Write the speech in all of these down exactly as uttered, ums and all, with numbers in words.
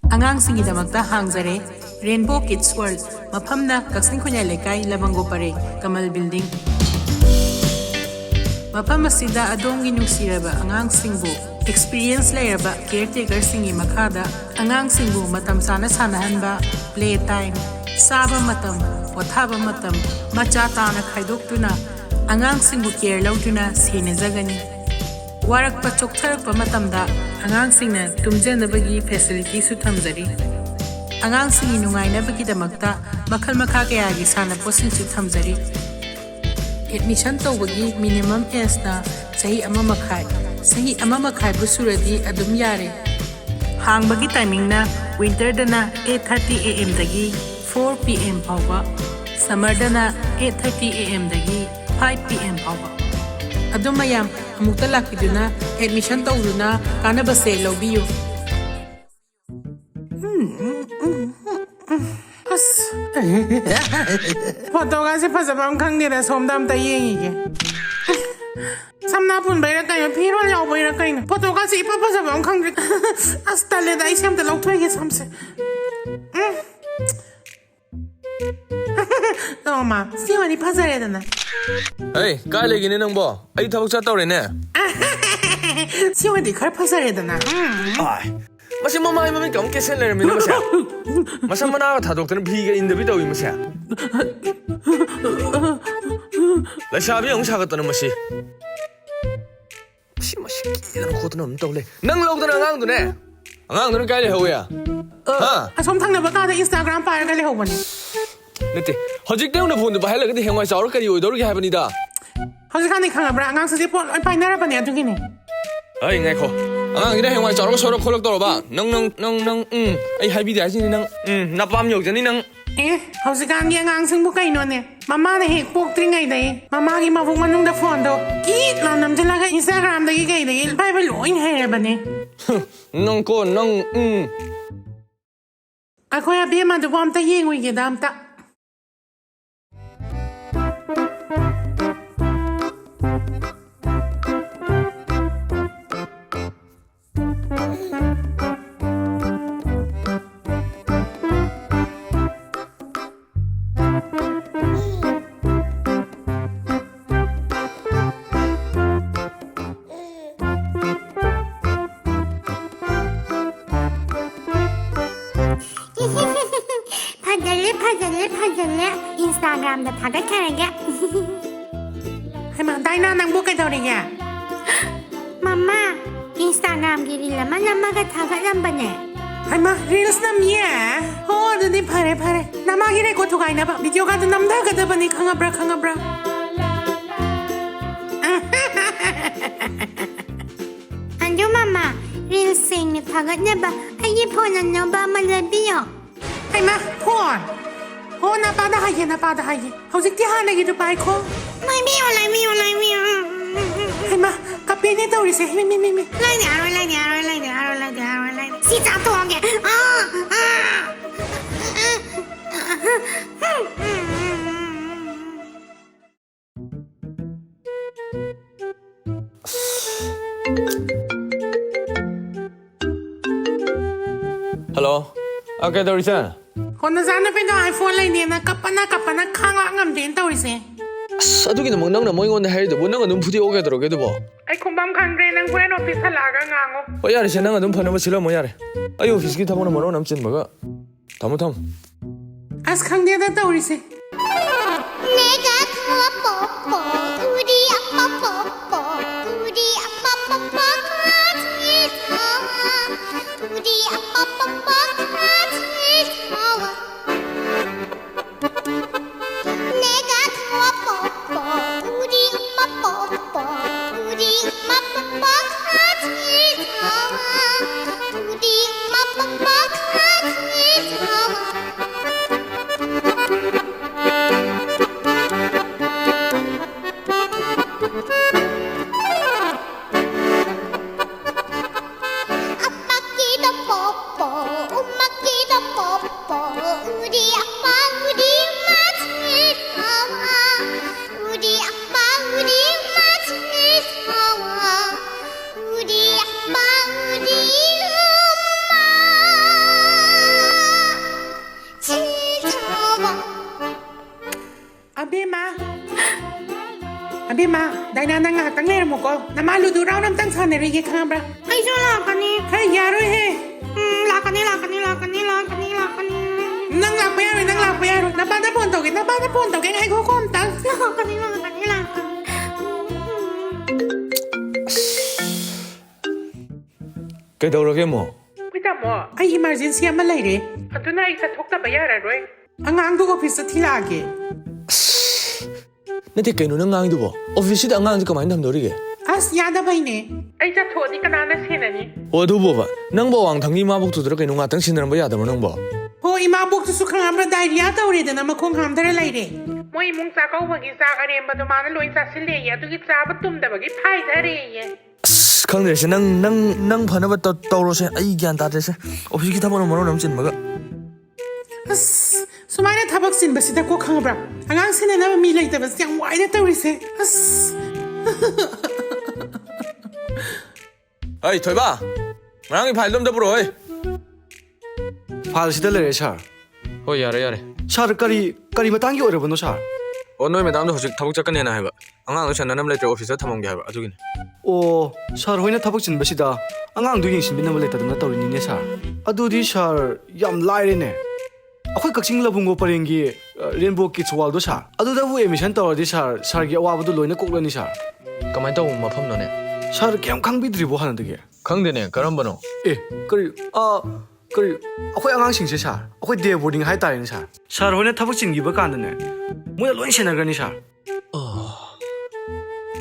ꯑꯉꯥꯡꯁꯤꯡꯒꯤꯗꯃꯛꯇ ꯍꯥꯡꯖꯔꯦ Rainbow Kids World, ꯃꯐꯝꯅ ꯀꯛꯆꯤꯡ ꯈꯨꯟꯌꯥꯏ ꯂꯩꯀꯥꯏ, ꯂꯕꯪꯒꯣ ꯄꯔꯦꯡ, ꯀꯃꯜ ꯕꯤꯜꯗꯤꯡ꯫ ꯃꯐꯝ ꯑꯁꯤꯗ ꯑꯗꯣꯝꯒꯤ ꯅꯨꯡꯁꯤꯔꯕ ꯑꯉꯥꯡꯁꯤꯡꯕꯨ ꯑꯦꯛꯁꯄꯤꯔꯤꯌꯦꯟꯁ ꯂꯩꯔꯕ ꯀꯦꯌꯔ ꯇꯦꯀꯔꯁꯤꯡꯒꯤ ꯃꯈꯥꯗ ꯑꯉꯥꯡꯁꯤꯡꯕꯨ ꯃꯇꯝ ꯆꯥꯅ ꯁꯥꯟꯅꯍꯟꯕ, ꯄ꯭ꯂꯦ ꯇꯥꯏꯝ, ꯆꯥꯕ ꯃꯇꯝ, ꯄꯣꯊꯥꯕ ꯃꯇꯝ ꯃꯆꯥ ꯇꯥꯅ ꯈꯥꯏꯗꯣꯛꯇꯨꯅ ꯑꯉꯥꯡꯁꯤꯡꯕꯨ ꯀꯦꯌꯔ ꯂꯧꯗꯨꯅ ꯁꯦꯟꯅꯖꯒꯅꯤ꯫ ꯋꯥꯔꯛꯄ ꯆꯣꯛꯊꯔꯛꯄ ꯃꯇꯝꯗ ꯑꯉꯥꯡꯁꯤꯡꯅ ꯇꯨꯝꯖꯅꯕꯒꯤ ꯐꯦꯁꯤꯂꯤꯇꯤꯁꯨ ꯊꯝꯖꯔꯤ꯫ ꯑꯉꯥꯡꯁꯤꯡꯒꯤ ꯅꯨꯡꯉꯥꯏꯅꯕꯒꯤꯗꯃꯛꯇ ꯃꯈꯜ ꯃꯈꯥ ꯀꯌꯥꯒꯤ ꯁꯥꯟꯅꯄꯣꯠꯁꯤꯡꯁꯨ ꯊꯝꯖꯔꯤ꯫ ꯑꯦꯗꯃꯤꯁꯟ ꯇꯧꯕꯒꯤ ꯃꯤꯅꯤꯃꯝ ꯑꯦꯖꯅ ꯆꯍꯤ ꯑꯃ ꯃꯈꯥꯏ, ꯆꯍꯤ ꯑꯃ ꯃꯈꯥꯏꯕꯨ ꯁꯨꯔꯗꯤ ꯑꯗꯨꯝ ꯌꯥꯔꯦ꯫ ꯍꯥꯡꯕꯒꯤ ꯇꯥꯏꯃꯤꯡꯅ ꯋꯤꯟꯇꯔꯗꯅ eight thirty A M ꯗꯒꯤ four P M ꯐꯥꯎꯕ, ꯁꯝꯃꯔꯗꯅ eight thirty A M ꯗꯒꯤ five P M ꯐꯥꯎꯕ꯫ ꯑꯗꯨꯝ ꯃꯌꯥꯝ ꯑꯃꯨꯛꯇ ꯂꯥꯛꯄꯤꯗꯨꯅ ꯑꯦꯗꯃꯤꯁꯟ ꯇꯧꯗꯨꯅ ꯀꯥꯟꯅꯕꯁꯦ ꯂꯧꯕꯤꯌꯨ꯫ ꯑꯁ, ꯐꯣꯇꯣꯒꯁꯦ ꯐꯖꯕ ꯑꯃ ꯈꯪꯗꯦꯗ, ꯁꯣꯝꯗ ꯑꯝꯇ ꯌꯦꯡꯉꯤꯒꯦ꯫ ꯁꯝꯅꯥ ꯄꯨꯟꯕꯩꯔ ꯀꯩꯅꯣ, ꯐꯤꯔꯣꯜ ꯌꯥꯎꯕꯩꯔ ꯀꯩꯅꯣ, ꯐꯣꯇꯣꯒꯁꯦ ꯏꯐ ꯐꯖꯕ ꯑꯃ ꯈꯪꯗ꯭ꯔꯦ꯫ ꯑꯁ, ꯇꯜꯂꯦꯗ, ꯑꯩꯁꯦ ꯑꯝꯇ ꯂꯧꯊꯣꯛꯏꯒꯦ ꯁꯝꯁꯦ꯫ ꯎꯝ꯫ ꯇꯣꯃꯥ, ꯁꯤ ꯑꯣꯏꯗꯤ ꯐꯖꯔꯦꯗꯅ꯫ ꯑꯩ, ꯀꯥꯏ ꯂꯩꯒꯦꯅꯦ ꯅꯪꯕꯣ? ꯑꯩ ꯊꯕꯛ ꯆꯠꯇꯧꯔꯦꯅꯦ꯫ ꯁꯤ ꯑꯣꯏꯗꯤ ꯈꯔ ꯐꯖꯔꯦꯗꯅ꯫ ꯎꯝ꯫ ꯑꯥꯏ, ꯃꯁꯤ ꯃꯃꯥꯏ ꯃꯃꯤꯠꯀ ꯑꯃꯨꯛ ꯀꯦꯁꯟ ꯂꯩꯔꯝꯃꯤꯅꯦ ꯃꯁꯦ꯫ ꯃꯁꯝ ꯃꯅꯥꯒ ꯊꯥꯗꯣꯛꯇꯅ ꯐꯤꯒ ꯏꯟꯗꯕꯤ ꯇꯧꯏ ꯃꯁꯦ꯫ ꯂꯩꯁꯥꯕꯤ ꯑꯃꯨꯛ ꯁꯥꯒꯠꯇꯅ ꯃꯁꯤ꯫ ꯃꯁꯤ, ꯃꯁꯤ ꯀꯦꯗꯅ ꯈꯣꯠꯇꯅ ꯑꯗꯨꯝ ꯇꯧ ꯂꯩ꯫ ꯅꯪ ꯂꯧꯗꯅ ꯑꯉꯥꯡꯗꯨꯅꯦ? ꯑꯉꯥꯡꯗꯨꯅ ꯀꯥꯏ ꯂꯩꯍꯧꯋꯦ? ꯍꯥ? ꯑꯁꯣꯝ ꯊꯪꯅꯕ ꯀꯥꯗ Instagram ꯄꯥꯏꯔꯒ ꯂꯩꯍꯧꯕꯅꯦ꯫ ꯅꯠꯇꯦ, ꯍꯧꯖꯤꯛꯇ ꯅꯪꯅ ꯐꯣꯟꯗꯨ ꯄꯥꯏꯍꯜꯂꯒꯗꯤ ꯍꯌꯦꯡꯋꯥꯏ ꯆꯥꯎꯔ ꯀꯔꯤ ꯑꯣꯏꯗꯧꯔꯤꯒꯦ ꯍꯥꯏꯕꯅꯤꯗ꯫ ꯍꯧꯖꯤꯛꯀꯥꯟꯗꯤ ꯈꯪꯉꯕ꯭ꯔꯥ? ꯑꯉꯥꯡꯁꯤꯡꯁꯦ ꯐꯣꯟ ꯂꯣꯏ ꯄꯥꯏꯅꯔꯕꯅꯦ, ꯑꯗꯨꯒꯤꯅꯦ꯫ ꯑꯩ ꯉꯥꯏꯈꯣ꯫ ꯑꯉꯥꯡꯁꯤꯅ ꯍꯌꯦꯡꯋꯥꯏ ꯆꯥꯎꯔꯒ ꯁꯣꯏꯔꯛ ꯈꯣꯠꯂꯛ ꯇꯧꯔꯕ? ꯅꯪ, ꯅꯪ, ꯅꯪ, ꯅꯪ, ꯎꯝ꯫ ꯑꯩ ꯍꯥꯏꯕꯤꯗꯦ ꯍꯥꯏꯁꯤꯅꯤ ꯅꯪ꯫ ꯎꯝ, ꯅꯄꯥꯝ ꯌꯧꯖꯅꯤ ꯅꯪ꯫ ꯑꯦ, ꯍꯧꯖꯤꯛꯀꯥꯟꯒꯤ ꯑꯉꯥꯡꯁꯤꯡꯕꯨ ꯀꯩꯅꯣꯅꯦ? ꯃꯃꯥꯅ ꯍꯦꯛ ꯄꯣꯛꯇ꯭ꯔꯤꯉꯩꯗꯒꯤ ꯃꯃꯥꯒꯤ ꯃꯕꯨꯛ ꯃꯅꯨꯡꯗ ꯐꯣꯟꯗꯣ ꯀꯤꯠ ꯂꯥꯎ ꯅꯝꯁꯤꯜꯂꯒ Instagram ꯗꯒꯤ ꯀꯩꯗꯒꯤ ꯄꯥꯏꯕ ꯂꯣꯏ ꯍꯩꯔꯕꯅꯦ꯫ ꯅꯪ ꯀꯣ, ꯅꯪ, ꯎꯝ꯫ ꯑꯩꯈꯣꯏ ꯑꯕꯦꯝꯃꯗꯨꯕꯨ ꯑꯝꯇ ꯌꯦꯡꯉꯨꯏꯒꯦꯗ, ꯑꯝꯇ꯫ ꯏꯟꯁꯇꯥꯒ꯭ꯔꯥꯝꯗ ꯊꯥꯒꯠꯈ꯭ꯔꯒꯦ꯫ ꯍꯩꯃꯥ, ꯗꯥꯏꯅꯥ, ꯅꯪꯕꯨ ꯀꯩꯗꯧꯔꯤꯒꯦ? ꯃꯃꯥ, ꯏꯟꯁꯇꯥꯒ꯭ꯔꯥꯝꯒꯤ ꯔꯤꯜ ꯑꯃ ꯅꯝꯃꯒ ꯊꯥꯒꯠꯂꯝꯕꯅꯦ꯫ ꯍꯩꯃꯥ, ꯔꯤꯜꯁ ꯅꯝꯃꯤꯌꯦ? ꯍꯣ, ꯑꯗꯨꯗꯤ ꯐꯔꯦ, ꯐꯔꯦ꯫ ꯅꯃꯥꯒꯤ ꯔꯦꯀꯣꯔꯗ ꯊꯨꯒꯥꯏꯅꯕ ꯚꯤꯗꯤꯑꯣꯒꯗꯣ ꯅꯝꯊꯒꯗꯕꯅꯤ, ꯈꯪꯉꯕ꯭ꯔꯥ, ꯈꯪꯉꯕ꯭ꯔꯥ? ꯑꯗꯨ ꯃꯃꯥ, ꯔꯤꯜꯁ ꯁꯦꯡꯅ ꯊꯥꯒꯠꯅꯕ ꯑꯩꯒꯤ ꯐꯣꯟ ꯑꯅꯧꯕ ꯑꯃ ꯂꯩꯕꯤꯌꯣ꯫ ꯍꯩꯃꯥ, ꯐꯣꯟ? ꯍꯣ, ꯅꯄꯥꯗ ꯍꯥꯏꯒꯦ, ꯅꯄꯥꯗ ꯍꯥꯏꯒꯦ꯫ ꯍꯧꯖꯤꯛꯇꯤ ꯍꯥꯟꯅꯒꯤꯗꯨ ꯄꯥꯏꯈꯣ꯫ ꯂꯩꯕꯤꯌꯣ, ꯂꯩꯕꯤꯌꯣ, ꯂꯩꯕꯤꯌꯣ꯫ ꯍꯩꯃꯥ, ꯀꯞꯄꯦꯅꯦ ꯇꯧꯔꯤꯁꯦ꯫ ꯃꯤ, ꯃꯤ, ꯃꯤ, ꯃꯤ꯫ ꯂꯩꯅꯤ, ꯑꯔꯣꯏ, ꯂꯩꯅꯤ, ꯑꯔꯣꯏ, ꯂꯩꯅꯤ, ꯑꯔꯣꯏ, ꯂꯩꯅꯤ, ꯑꯔꯣꯏ, ꯂꯩꯅꯤ꯫ ꯁꯤ ꯆꯥꯊꯣꯛꯑꯒꯦ꯫ ꯑꯥ, ꯑꯥ꯫ ꯍꯜꯂꯣ꯫ ꯑ, ꯀꯩꯗꯧꯔꯤ, ꯏꯆꯟ? ꯍꯣ, ꯅꯆꯥꯅꯨꯄꯤꯗꯣ iPhone ꯂꯩꯅꯦꯅ ꯀꯞꯄꯅ ꯀꯞꯄꯅ ꯈꯥꯡ ꯂꯥꯛ ꯉꯝꯗꯦꯅ ꯇꯧꯔꯤꯁꯦ꯫ ꯑꯁ, ꯑꯗꯨꯒꯤꯗꯃꯛ ꯅꯪꯅ ꯃꯣꯏꯉꯣꯟꯗ ꯍꯥꯏꯔꯤꯗꯨꯕꯨ? ꯅꯪ ꯑꯗꯨꯝ ꯐꯨꯗꯣꯛꯑꯣ, ꯀꯩꯗꯧꯔꯒꯦ ꯑꯗꯨꯕꯣ? ꯑꯩ ꯈꯨꯝꯕꯝ ꯈꯪꯗ꯭ꯔꯦ, ꯅꯪ ꯍꯣꯔꯦꯟ ꯑꯣꯐꯤꯁ ꯍꯜꯂꯛꯑꯒ ꯉꯥꯡꯉꯣ꯫ ꯍꯣꯏ, ꯌꯥꯔꯦꯁꯦ, ꯅꯪ ꯑꯗꯨꯝ ꯐꯅꯕ ꯁꯤꯜꯂꯝꯃꯣ, ꯌꯥꯔꯦ꯫ ꯑꯩ ꯑꯣꯐꯤꯁꯀꯤ ꯊꯕꯛꯅ ꯃꯔꯣꯟ ꯑꯃ ꯆꯤꯟꯕꯒ꯫ ꯊꯝꯃꯣ, ꯊꯝꯃꯣ꯫ ꯑꯁ, ꯈꯪꯗꯦꯗ ꯇꯧꯔꯤꯁꯦ꯫ ꯑꯕꯦꯝꯃ꯫ ꯑꯕꯦꯝꯃ, ꯗꯥꯏꯅꯥ, ꯅꯪ ꯉꯥꯏꯍꯥꯛꯇꯪ ꯂꯩꯔꯝꯃꯨꯀꯣ꯫ ꯅꯃꯥ ꯂꯨꯗꯨ ꯔꯥꯎꯟ ꯑꯝꯇꯪ ꯁꯥꯟꯅꯔꯤꯒꯦ, ꯈꯪꯉꯕ꯭ꯔꯥ? ꯑꯩꯁꯨ ꯂꯥꯛꯀꯅꯤ꯫ ꯍꯩ, ꯌꯥꯔꯣꯏꯍꯦ꯫ ꯎꯝ, ꯂꯥꯛꯀꯅꯤ, ꯂꯥꯛꯀꯅꯤ, ꯂꯥꯛꯀꯅꯤ, ꯂꯥꯛꯀꯅꯤ, ꯂꯥꯛꯀꯅꯤ꯫ ꯅꯪ ꯂꯥꯛꯄ ꯌꯥꯔꯣꯏ, ꯅꯪ ꯂꯥꯛꯄ ꯌꯥꯔꯣꯏ꯫ ꯅꯄꯥꯗ ꯐꯣꯟ ꯇꯧꯒꯦ, ꯅꯄꯥꯗ ꯐꯣꯟ ꯇꯧꯒꯦ꯫ ꯉꯥꯏꯈꯣꯀꯣ ꯑꯝꯇꯪ꯫ ꯂꯥꯛꯀꯅꯤ, ꯂꯥꯛꯀꯅꯤ, ꯂꯥꯛꯀꯅꯤ꯫ ꯀꯩꯗꯧꯔꯒꯦ ꯑꯃꯨꯛ? ꯍꯣꯏ ꯇꯥꯃꯣ, ꯑꯩ ꯏꯃꯥꯔꯖꯦꯟꯁꯤ ꯑꯃ ꯂꯩꯔꯦ꯫ ꯑꯗꯨꯅ ꯑꯩ ꯆꯠꯊꯣꯛꯇꯕ ꯌꯥꯔꯔꯣꯏ꯫ ꯑꯉꯥꯡꯗꯣ ꯑꯣꯐꯤꯁꯇ ꯊꯤꯜꯂꯛꯑꯒꯦ꯫ ꯅꯠꯇꯦ, ꯀꯩꯅꯣ ꯅꯪ ꯉꯥꯡꯉꯤꯗꯨꯕꯣ? ꯑꯣꯐꯤꯁꯁꯤꯗ ꯑꯉꯥꯡꯁꯦ ꯀꯃꯥꯏꯅ ꯊꯝꯗꯣꯔꯤꯒꯦ? ꯑꯁ, ꯌꯥꯗꯕꯩꯅꯦ꯫ ꯑꯩ ꯆꯠꯊꯣꯛꯑꯗꯤ ꯀꯅꯥꯅ ꯁꯦꯟꯅꯅꯤ? ꯑꯣ, ꯑꯗꯨꯕꯣꯕ, ꯅꯪꯕꯨ ꯑꯋꯥꯡꯊꯪꯒꯤ ꯏꯃꯥꯕꯣꯛꯇꯨꯗꯔ ꯀꯩꯅꯣ ꯉꯥꯛꯇꯪ ꯁꯤꯟꯅꯔꯝꯕ ꯌꯥꯗꯕ꯭ꯔꯣ ꯅꯪꯕꯣ? ꯍꯣ, ꯏꯃꯥꯕꯣꯛꯇꯨꯁꯨ ꯈꯪꯉꯕ꯭ꯔꯥ, ꯗꯥꯏꯔꯤꯌꯥ ꯇꯧꯔꯦꯗꯅ ꯃꯈꯣꯡ ꯍꯥꯝꯊꯔ ꯂꯩꯔꯦ꯫ ꯃꯣꯏ ꯏꯃꯨꯡ ꯆꯥꯛꯀꯧꯕꯒꯤ ꯆꯥꯛ ꯑꯔꯦꯝꯕꯗꯣ ꯃꯥꯅ ꯂꯣꯏ ꯆꯥꯁꯤꯜꯂꯦꯌꯦ, ꯑꯗꯨꯒꯤ ꯆꯥꯕ ꯇꯨꯝꯗꯕꯒꯤ ꯐꯥꯏꯊꯔꯦꯌꯦ꯫ ꯑꯁ, ꯈꯪꯗ꯭ꯔꯦꯁꯦ, ꯅꯪ ꯅꯪ ꯅꯪ ꯐꯅꯕ ꯇꯧ- ꯇꯧꯔꯣꯁꯦ꯫ ꯑꯩ ꯒ꯭ꯌꯥꯟ ꯇꯥꯗ꯭ꯔꯦꯁꯦ, ꯑꯣꯐꯤꯁꯀꯤ ꯊꯕꯛꯅ ꯃꯔꯣꯟ ꯑꯃ ꯆꯤꯟꯕꯒ꯫ ꯑꯁ, ꯁꯨꯃꯥꯏꯅ ꯊꯕꯛ ꯆꯤꯟꯕꯁꯤꯗꯀꯣ, ꯈꯪꯉꯕ꯭ꯔꯥ, ꯑꯉꯥꯡ ꯁꯦꯟꯅꯅꯕ ꯃꯤ ꯂꯩꯇꯕꯁꯦ ꯌꯥꯝ ꯋꯥꯏꯗ ꯇꯧꯔꯤꯁꯦ꯫ ꯑꯁ꯫ ꯑꯩ ꯊꯣꯏꯕ, ꯉꯔꯥꯡꯒꯤ ꯐꯥꯏꯜꯗꯣ ꯑꯝꯇ ꯄꯨꯔꯛꯑꯣ, ꯍꯩ꯫ ꯐꯥꯏꯜꯁꯤꯗ ꯂꯩꯔꯦ, ꯁꯥꯔ꯫ ꯍꯣꯏ, ꯌꯥꯔꯦ, ꯌꯥꯔꯦ꯫ ꯁꯥꯔ, ꯀꯔꯤ ꯀꯔꯤ ꯃꯇꯥꯡꯒꯤ ꯑꯣꯏꯔꯕꯅꯣ, ꯁꯥꯔ? ꯑꯣ, ꯅꯣꯏ ꯃꯦꯗꯥꯝꯗꯣ ꯍꯧꯖꯤꯛ ꯊꯕꯛ ꯆꯠꯀꯅꯦꯅ ꯍꯥꯏꯕ, ꯑꯉꯥꯡꯗꯣ ꯁꯦꯟꯅꯅꯕ ꯂꯩꯇ꯭ꯔꯦ, ꯑꯣꯐꯤꯁꯇ ꯊꯝꯃꯝꯒꯦ ꯍꯥꯏꯕ, ꯑꯗꯨꯒꯤꯅꯤ꯫ ꯑꯣ, ꯁꯥꯔ ꯍꯣꯏꯅ ꯊꯕꯛ ꯆꯤꯟꯕꯁꯤꯗ ꯑꯉꯥꯡꯗꯨ ꯌꯦꯡꯁꯤꯟꯕꯤꯅꯕ ꯂꯩꯇꯗꯅ ꯇꯧꯔꯤꯅꯤꯅꯦ, ꯁꯥꯔ꯫ ꯑꯗꯨꯗꯤ, ꯁꯥꯔ, ꯌꯥꯝ ꯂꯥꯏꯔꯦꯅꯦ꯫ ꯑꯩꯈꯣꯏ ꯀꯛꯆꯤꯡ ꯂꯕꯨꯡꯒꯣ ꯄꯔꯦꯡꯒꯤ, ꯑ, ꯔꯦꯟꯕꯣ ꯀꯤꯗꯁ ꯋꯥꯔꯜꯗꯣ, ꯁꯥꯔ, ꯑꯗꯨꯗꯕꯨ ꯑꯦꯗꯃꯤꯁꯟ ꯇꯧꯔꯗꯤ, ꯁꯥꯔ, ꯁꯥꯔꯒꯤ ꯑꯋꯥꯕꯗꯨ ꯂꯣꯏꯅ ꯀꯣꯛꯂꯅꯤ, ꯁꯥꯔ꯫ ꯀꯃꯥꯏꯅ ꯇꯧꯕ ꯃꯐꯝꯅꯣꯅꯦ? ꯁꯥꯔ, ꯀꯩꯝ ꯈꯪꯕꯤꯗ꯭ꯔꯤꯕꯣ ꯍꯥꯟꯅꯗꯒꯤ? ꯈꯪꯗꯦꯅꯦ, ꯀꯔꯝꯕꯅꯣ? ꯑꯦ, ꯀꯔꯤ, ꯑ, ꯀꯔꯤ, ꯑꯩꯈꯣꯏ ꯑꯉꯥꯡꯁꯤꯡꯁꯦ, ꯁꯥꯔ, ꯑꯩꯈꯣꯏ ꯗꯦ ꯕꯣꯔꯗꯤꯡ ꯍꯥꯏꯇꯥꯔꯦꯅꯦ, ꯁꯥꯔ꯫ ꯁꯥꯔ ꯍꯣꯏꯅ ꯊꯕꯛ ꯆꯤꯟꯈꯤꯕ ꯀꯥꯟꯗꯅꯦ, ꯃꯣꯏꯅ ꯂꯣꯏ ꯁꯦꯟꯅꯈ꯭ꯔꯅꯤ, ꯁꯥꯔ꯫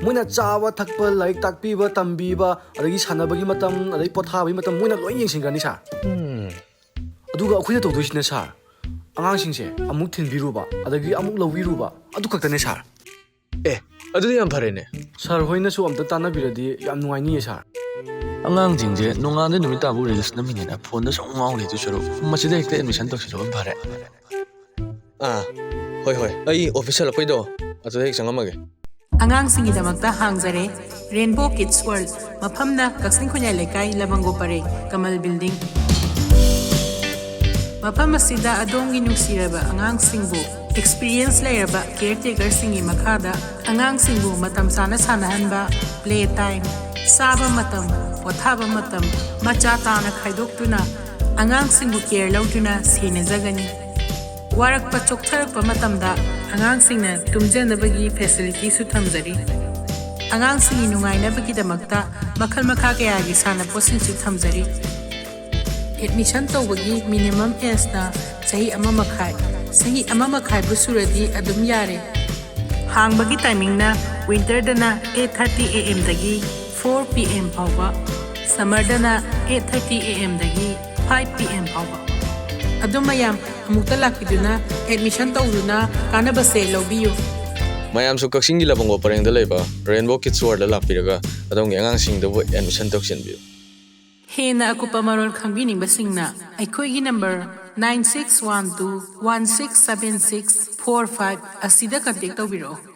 ꯃꯣꯏꯅ ꯆꯥꯕ ꯊꯛꯄ, ꯂꯥꯏꯔꯤꯛ ꯇꯥꯛꯄꯤꯕ ꯇꯝꯕꯤꯕ, ꯑꯗꯒꯤ ꯁꯥꯟꯅꯕꯒꯤ ꯃꯇꯝ, ꯑꯗꯒꯤ ꯄꯣꯊꯥꯕꯒꯤ ꯃꯇꯝ, ꯃꯣꯏꯅ ꯂꯣꯏ ꯌꯦꯡꯁꯤꯟꯈ꯭ꯔꯅꯤ, ꯁꯥꯔ꯫ ꯑꯗꯨꯒ ꯑꯩꯈꯣꯏꯅ ꯇꯧꯗꯣꯏꯁꯤꯅ, ꯁꯥꯔ, ꯑꯉꯥꯡꯁꯤꯡꯁꯦ ꯑꯃꯨꯛ ꯊꯤꯟꯕꯤꯔꯨꯕ, ꯑꯗꯒꯤ ꯑꯃꯨꯛ ꯂꯧꯕꯤꯔꯨꯕ, ꯑꯗꯨ ꯈꯛꯇꯅꯦ, ꯁꯥꯔ꯫ ꯑꯦ, ꯑꯗꯨꯗꯤ ꯌꯥꯝ ꯐꯔꯦꯅꯦ꯫ ꯁꯥꯔ ꯍꯣꯏꯅꯁꯨ ꯑꯝꯇ ꯇꯥꯟꯅꯕꯤꯔꯗꯤ ꯌꯥꯝ ꯅꯨꯡꯉꯥꯏꯅꯤꯌꯦ, ꯁꯥꯔ꯫ ꯑꯉꯥꯡꯁꯤꯡꯁꯦ ꯅꯣꯡꯉꯥꯟꯗꯩ ꯅꯨꯃꯤꯠ ꯇꯥꯕꯨ ꯔꯤꯜꯁ ꯅꯝꯃꯤꯉꯩꯗ ꯐꯣꯟꯗ ꯁꯨꯝ ꯉꯥꯎ ꯂꯩꯗꯣꯏ ꯁꯔꯨꯛ, ꯃꯁꯤꯗ ꯍꯦꯛꯇ ꯑꯦꯗꯃꯤꯁꯟ ꯇꯧꯁꯤꯜꯂꯨꯕꯅ ꯐꯔꯦ꯫ ꯑꯥ, ꯍꯣꯏ, ꯍꯣꯏ, ꯑꯩ ꯑꯣꯐꯤꯁ ꯍꯜꯂꯛꯄꯩꯗꯣ ꯑꯗꯨꯗ ꯍꯦꯛ ꯆꯪꯉꯝꯃꯒꯦ꯫ ꯑꯉꯥꯡꯁꯤꯡꯒꯤꯗꯃꯛꯇ ꯍꯥꯡꯖꯔꯦ ꯔꯦꯟꯕꯣ ꯀꯤꯗꯁ ꯋꯥꯔꯜꯗ, ꯃꯐꯝꯅ ꯀꯛꯆꯤꯡ ꯈꯨꯟꯌꯥꯏ ꯂꯩꯀꯥꯏ, ꯂꯕꯪꯒꯣ ꯄꯔꯦꯡ, ꯀꯃꯜ ꯕꯤꯜꯗꯤꯡ꯫ ꯃꯐꯝ ꯑꯁꯤꯗ ꯑꯗꯣꯝꯒꯤ ꯅꯨꯡꯁꯤꯔꯕ ꯑꯉꯥꯡꯁꯤꯡꯕꯨ ꯑꯦꯛꯁꯄꯤꯔꯤꯌꯦꯟꯁ ꯂꯩꯔꯕ ꯀꯤꯌꯔ ꯇꯦꯀꯔꯁꯤꯡꯒꯤ ꯃꯈꯥꯗ ꯑꯉꯥꯡꯁꯤꯡꯕꯨ ꯃꯇꯝ ꯆꯥꯅ ꯁꯥꯟꯅꯍꯟꯕ, ꯄ꯭ꯂꯦ ꯇꯥꯏꯝ, ꯆꯥꯕ ꯃꯇꯝ, ꯄꯣꯊꯥꯕ ꯃꯇꯝ ꯃꯆꯥ ꯇꯥꯅ ꯈꯥꯏꯗꯣꯛꯇꯨꯅ ꯑꯉꯥꯡꯁꯤꯡꯕꯨ ꯀꯦꯌꯔ ꯂꯧꯗꯨꯅ ꯁꯦꯟꯅꯖꯒꯅꯤ꯫ ꯋꯥꯔꯛꯄ ꯆꯣꯛꯊꯔꯛꯄ ꯃꯇꯝꯗ ꯑꯉꯥꯡꯁꯤꯡꯅ ꯇꯨꯝꯖꯅꯕꯒꯤ ꯐꯦꯁꯤꯂꯤꯇꯤꯁꯨ ꯊꯝꯖꯔꯤ꯫ ꯑꯉꯥꯡꯁꯤꯡꯒꯤ ꯅꯨꯡꯉꯥꯏꯅꯕꯒꯤꯗꯃꯛꯇ ꯃꯈꯜ ꯃꯈꯥ ꯀꯌꯥꯒꯤ ꯁꯥꯟꯅꯄꯣꯠꯁꯤꯡꯁꯨ ꯊꯝꯖꯔꯤ꯫ ꯑꯦꯗꯃꯤꯁꯟ ꯇꯧꯕꯒꯤ ꯃꯤꯅꯤꯃꯝ ꯑꯦꯖꯅ ꯆꯍꯤ ꯑꯃ ꯃꯈꯥꯏ, ꯆꯍꯤ ꯑꯃ ꯃꯈꯥꯏꯕꯨ ꯁꯨꯔꯗꯤ ꯑꯗꯨꯝ ꯌꯥꯔꯦ꯫ ꯍꯥꯡꯕꯒꯤ ꯇꯥꯏꯃꯤꯡꯅ ꯋꯤꯟꯇꯔꯗꯅ eight thirty A M ꯗꯒꯤ four P M ꯐꯥꯎꯕ, ꯁꯝꯃꯔꯗꯅ eight thirty A M ꯗꯒꯤ five P M ꯐꯥꯎꯕ꯫ ꯑꯗꯨꯝ ꯃꯌꯥꯝ ꯑꯃꯨꯛꯇ ꯂꯥꯛꯄꯤꯗꯨꯅ ꯑꯦꯗꯃꯤꯁꯟ ꯇꯧꯗꯨꯅ ꯀꯥꯟꯅꯕꯁꯦ ꯂꯧꯕꯤꯌꯨ꯫ ꯃꯌꯥꯝꯁꯨ ꯀꯛꯆꯤꯡꯒꯤ ꯂꯕꯪꯒꯣ ꯄꯔꯦꯡꯗ ꯂꯩꯕ Rainbow Kids Worldꯗ ꯂꯥꯛꯄꯤꯔꯒ ꯑꯗꯣꯝꯒꯤ ꯑꯉꯥꯡꯁꯤꯡꯗꯨꯕꯨ ꯑꯦꯗꯃꯤꯁꯟ ꯇꯧꯁꯤꯟꯕꯤꯌꯨ꯫ ꯍꯦꯟꯅ ꯑꯀꯨꯞꯄ ꯃꯔꯣꯜ ꯈꯪꯕꯤꯅꯤꯡꯕꯁꯤꯡꯅ ꯑꯩꯈꯣꯏꯒꯤ number nine six one two one six seven six four five ꯑꯁꯤꯗ ꯀꯟꯇꯦꯛ ꯇꯧꯕꯤꯔꯛꯎ꯫